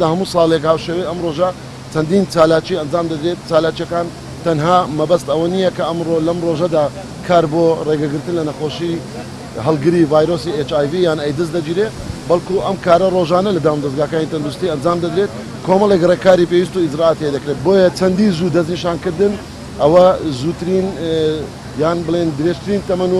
لە هەموو ساڵێک هاوشێوەی ئەم ڕۆژە چەندین چالاکی ئەنجام دەدرێت، چالاکیەکان تەنها مەبەست ئەوە نییە کە ئەمڕۆ لەم ڕۆژەدا کار بۆ ڕێگەگرتن لە نەخۆشی هەڵگری ڤایرۆسی HIV یان ئەیدز دەگیرێت، بەڵکو ئەم کارە ڕۆژانە لە دامودەزگاکانی تەندروستی ئەنجام دەدرێت، کۆمەڵێک ڕێکاری پێویست و ئیجرائات هەیە دەکرێت، بۆیە چەندی زوو دەستنیشانکردن ئەوە زووترین یان بڵێن درێژترین تەمەن و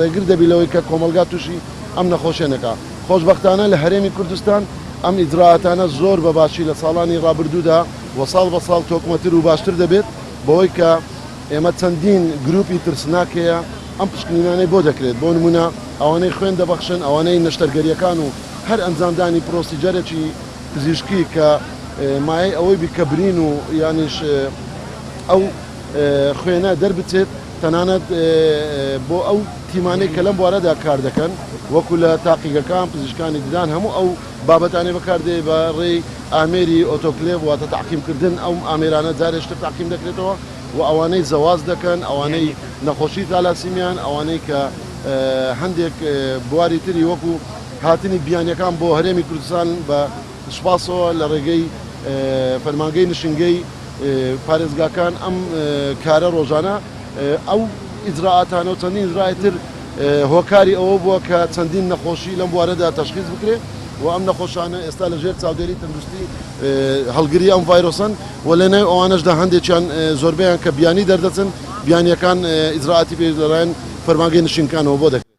ڕێگر دەبی لەوەی کە کۆمەڵگا تووشی ئەم نەخۆشیە نەکا. خۆشبەختانە لە هەرێمی کوردستان ئەم ئیجرائاتانە زۆر بە باشی لە ساڵانی ڕابردوودا و ساڵ بە ساڵ تۆکمەتر و باشتر دەبێت بەوەی کە ئێمە چەندین گروپی ترسناک هەیە ئەم پشکنینانەی بۆ دەکرێت بۆ نمونە ئەوانەی خوێن دەبەخشن ئەوانەی نەشتەرگەریەکان و هەر ئەنجامدانی procedure ێکی پزیشکی کە مایەی ئەوەی بی کە برین و یانیش ئەو خوێنە دەربچێت تەنانەت بۆ ئەو تیمانەی کە لەم بوارەدا کار دەکەن وەکو لە تاقیگەکان پزیشکانی ددان هەموو ئەو بابەتانەی بەکاردێ بە ڕێی ئامێری ئۆتۆکلێڤ واتە تەعقیمکردن ئەو ئامێرانە جارێشتر تەعقیم دەکرێتەوە و ئەوانەی زەواج دەکەن ئەوانەی نەخۆشی تالاسیمیان ئەوانەی کە هەندێک بواری تری وەکو هاتنی بیانیەکان بۆ هەرێمی کوردستان بە سوپاسەوە لە ڕێگەی فەرمانگەی نشینگەی پارێزگاکان ئەم کارە ڕۆژانە ئەو ئیجرائاتانە و چەندین ئیجرائاتی تر هۆکاری ئەوە بووە کە چەندین نەخۆشی لەم بوارەدا تەشخیس بکرێت و ئەم نەخۆشانە ئێستا لە ژێر چاودێری تەندروستی هەڵگری ئەم ڤایرۆسەن و لە نێو ئەوانەشدا هەندێکیان زۆربەیان کە بیانی دەردەچن بیانیەکان ئیجرائاتی پێویست لەلایەن فەرمانگەی نشینکانەوە بۆ دەکرێت.